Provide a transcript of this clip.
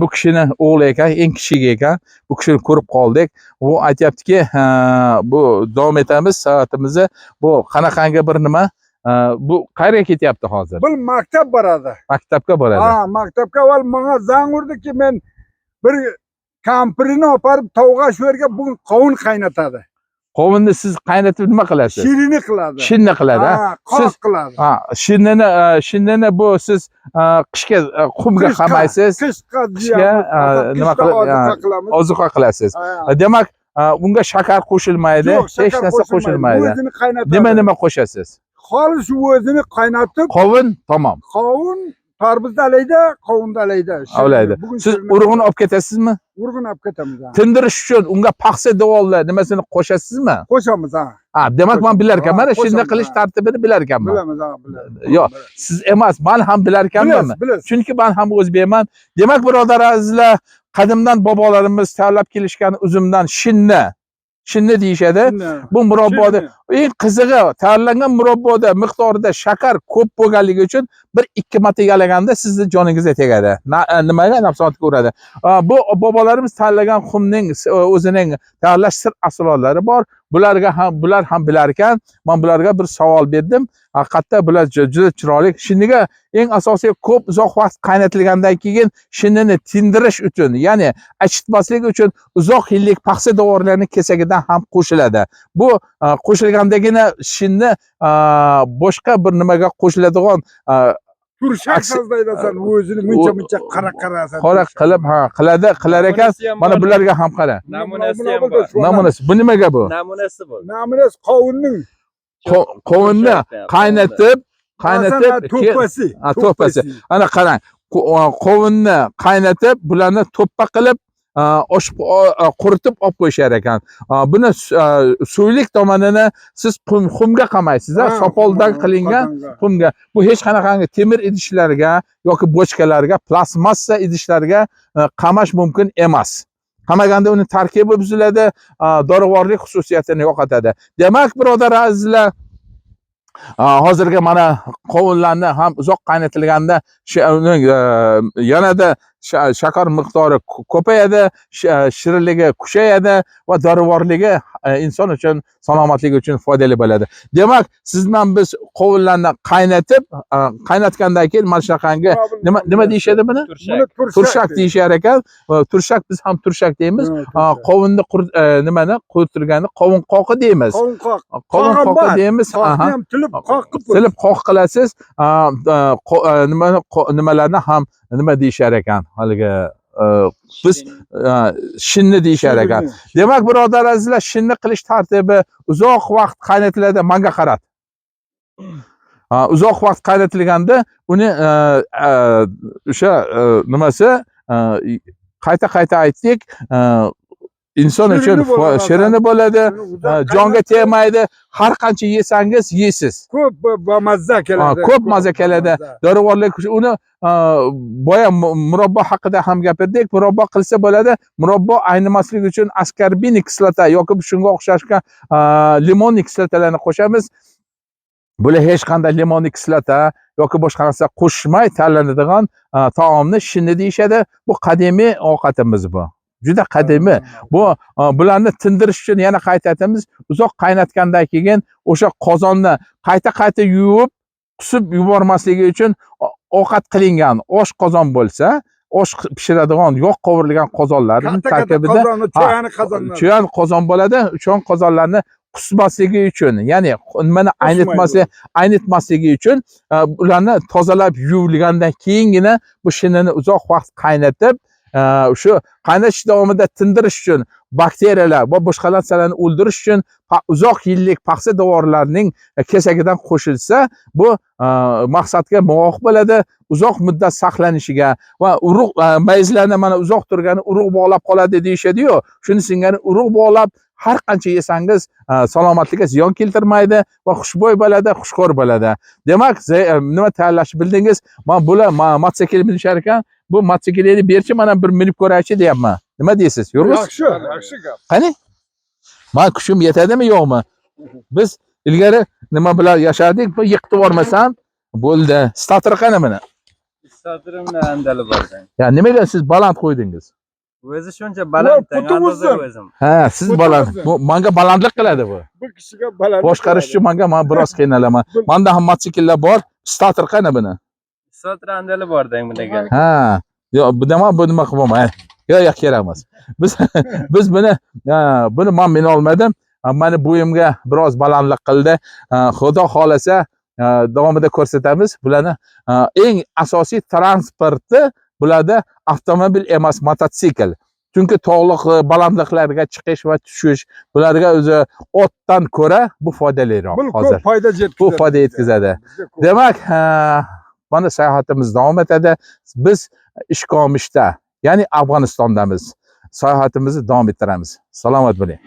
Bu kishini o'g'li ekan, eng kichigi ekan. Bu kishini ko'rib qoldik. U aytyaptiki, bu davom etamiz sayohatimizni. Bu qanaqangi bir nima? Bu qayerga ketyapti hozir? Bu maktab boradi. Maktabga boradi. Ha, maktabga avval menga zang urdiki, men bir kampirini olib borib tovga shu yerga bugun qovun qaynatadi. Qovunni siz qaynatib nima qilasiz? Shirini qiladi. Shinni qiladi, ha? Ha, qoq qiladi. Ha, shinnini shinnini bu siz qishga qumga qamaysiz, Qishga qishga, nima qilib, oziqa qilamiz. Ozuqa qilasiz. Ha. Demak, unga shakar qo'shilmaydi, Yo'q, hech shakar narsa qo'shilmaydi. O'zini qaynatadi. Nima nima qo'shasiz? Xolis o'zini qaynatib, Qovun tamom. Qovun tarvuzda alayda, qovunda alayda. Shirini. Avlaydi. Bugun Siz shirini urug'ini olib ketasizmi? Urug'ini olib ketamiz. Ha. Tindirish uchun unga paxsa devorlar nimasini qo'shasizmi? Qo'shamiz, ha. Ha, demak men bilar ekanman, Ha, shinni qo'shamiz, qilish ha. tartibini bilar ekanman. Bilamiz, ha, bilamiz. Yo'q, siz emas, men ham bilar ekanman. Bilasiz, bilasiz. Chunki men ham o'zbekman. Demak, birodar azizlar, qadimdan bobolarimiz tayyorlab kelishgan uzumdan shinni, shinni deyishadi. Shinni. Bu murabboda Shirini. eng qizig'i tayyorlangan murabboda miqdorida shakar ko'p bo'lganligi uchun 1-2 marta yalaganda sizni joningizga tegadi. Nimaga nafsonatga uradi. Bu bobolarimiz tayyorlagan xumning o'zining tayyorlash sir asrorlari bor. Bularga ham bular ham bilar ekan. Men bularga bir savol berdim. Haqiqatda bular juda chiroyli. Shinniga eng asosiy ko'p uzoq vaqt qaynatilgandan keyin shinnini tindirish uchun, ya'ni achitmaslik uchun uzoq yillik paxsa devorlarning kesagidan ham qo'shiladi. Bu qo'shilgandagina shinni boshqa bir nimaga qo'shiladigan Turshak sazlaydasan o'zini muncha muncha qara qarasan. Qora qilib, ha, qiladi, qilar ekan. Namunasi ham Mana bor. bularga ham qara. Namunasi ham bor. Namunasi. Bu nimaga bu? Namunasi bu. Namunasi qovunning Qovunni qaynatib, qaynatib, to'ppasi. Ha, to'ppasi. Ana qarang, qovunni qaynatib, bularni to'ppa qilib, oshib quritib olib qo'yishar ekan. Buni suvlik tomonini siz xumga qamaysiz, ha, sopoldan qilingan xumga. Bu hech qanaqangi temir idishlarga yoki bochkalarga, plastmassa idishlarga qamash mumkin emas. Qamaganda uning tarkibi buziladi, dorivorlik xususiyatini yo'qotadi. Demak, birodar azizlar, hozirgi mana qovunlarni ham uzoq qaynatilganda uning yanada shakar miqdori ko'payadi, shirinligi kuchayadi va dorivorligi inson uchun, salomatligi uchun foydali bo'ladi. Demak, siz bilan biz qovunlarni qaynatib, qaynatgandan keyin mana shunaqangi nima deyishadi buni? Turshak. Turshak deyishar ekan. Turshak, biz ham turshak deymiz. Qovunni nimani quritilganini qovun qoqi deymiz. Qovun qoq. Qovun Qoq ham qoqi bor. deymiz. Qoqni Aha. ham tilib qoq qilib Tilib qoq qilasiz. Nimani nimalarni ham nima deyishar ekan? Haligi biz shinni deyishar ekan. Demak, birodar azizlar, shinni qilish tartibi uzoq vaqt qaynatiladi, manga qarat. Uzoq vaqt qaynatilganda uni o'sha nimasi qayta-qayta aytdik, inson uchun Shirini bo'ladi. Shirini bo'ladi, jonga Uzoq tegmaydi. Har qancha yesangiz yeysiz. Ko'p bamazza keladi. Ha, ko'p maza keladi. Dorivorlik uni boya murabbo haqida ham gapirdik. Murabbo qilsa bo'ladi. Murabbo aynimaslik uchun askarbin kislota yoki shunga o'xshashgan limon kislotalarni qo'shamiz. Bular hech qanday limon kislota yoki boshqa narsa qo'shmay tayyorlanadigan taomni shinni deyishadi. Bu qadimiy ovqatimiz bu. Juda qadimiy. Bu bularni tindirish uchun yana qayta aytamiz, uzoq qaynatgandan keyin o'sha qozonni qayta-qayta yuvib, qusib yubormasligi uchun ovqat qilingan osh qozon bo'lsa, osh pishiradigan yog' qovurilgan qozonlarning Katta katta tarkibida qozonni, choyani qozonlar. Choyan qozon bo'ladi, choyan qozonlarni qusmasligi uchun, ya'ni nimani aynitmasligi uchun ularni tozalab yuvilgandan keyingina bu shinnini uzoq vaqt qaynatib, shu qaynatish davomida tindirish uchun bakteriyalar va boshqa narsalarni o'ldirish uchun uzoq yillik paxsa devorlarning kesagidan qo'shilsa, bu maqsadga muvofiq bo'ladi, uzoq muddat saqlanishiga va urug' mayizlarni mana uzoq turgani urug' bog'lab qoladi deyishadi-yu, shuni singari urug' bog'lab har qancha yesangiz salomatlikka ziyon keltirmaydi va xushbo'y bo'ladi, xushxo'r bo'ladi. Demak, nima tayyorlashni bildingiz. Men bular mototsikl minishar ekan, bu mototsiklni berchi, mana bir minib ko'raychi deyapman. Nima deysiz? Yurg'iz? Yaxshi, yaxshi gap. Qani? Men kuchim yetadimi, yo'qmi? Biz ilgari nima bilan yashardik? Bu yiqitib yubormasam bo'ldi. Stator qani buni? Sotirimni andali bordan. Ya nimaga siz baland qo'ydingiz? O'zi shuncha baland, Ular puti andoza uzun. o'zim. Ha, siz Bu baland. to'g'ri. Bu manga balandlik qiladi bu. Bu kishiga baland. Boshqarish uchun manga man biroz qiynalaman. Manda ham mototsikllar bor. Stator qani buni? Sotir andali bordan bunaga. Ha. Yo, bu nima, bu nima qilib bo'lmaydi. Yo'q, yo'q, kerak emas. Biz buni ha, buni men mina olmadim. Ha, mani bo'yimga biroz balandlik qildi. Ha, Xudo xolasa ha, davomida ko'rsatamiz. Bularni ha, eng asosiy transporti bularda avtomobil emas, mototsikl. Chunki tog'liq balandliklarga chiqish va tushish bularga o'zi otdan ko'ra bu foydaliroq Bu hozir. ko'p foyda yetkazadi. Bu foyda yetkazadi. Bizga ko'p. Demak, ha, mana sayohatimiz davom etadi. Biz Ishkomishda, ya'ni Afg'onistondamiz. Sayohatimizni davom ettiramiz. Salomat bo'ling.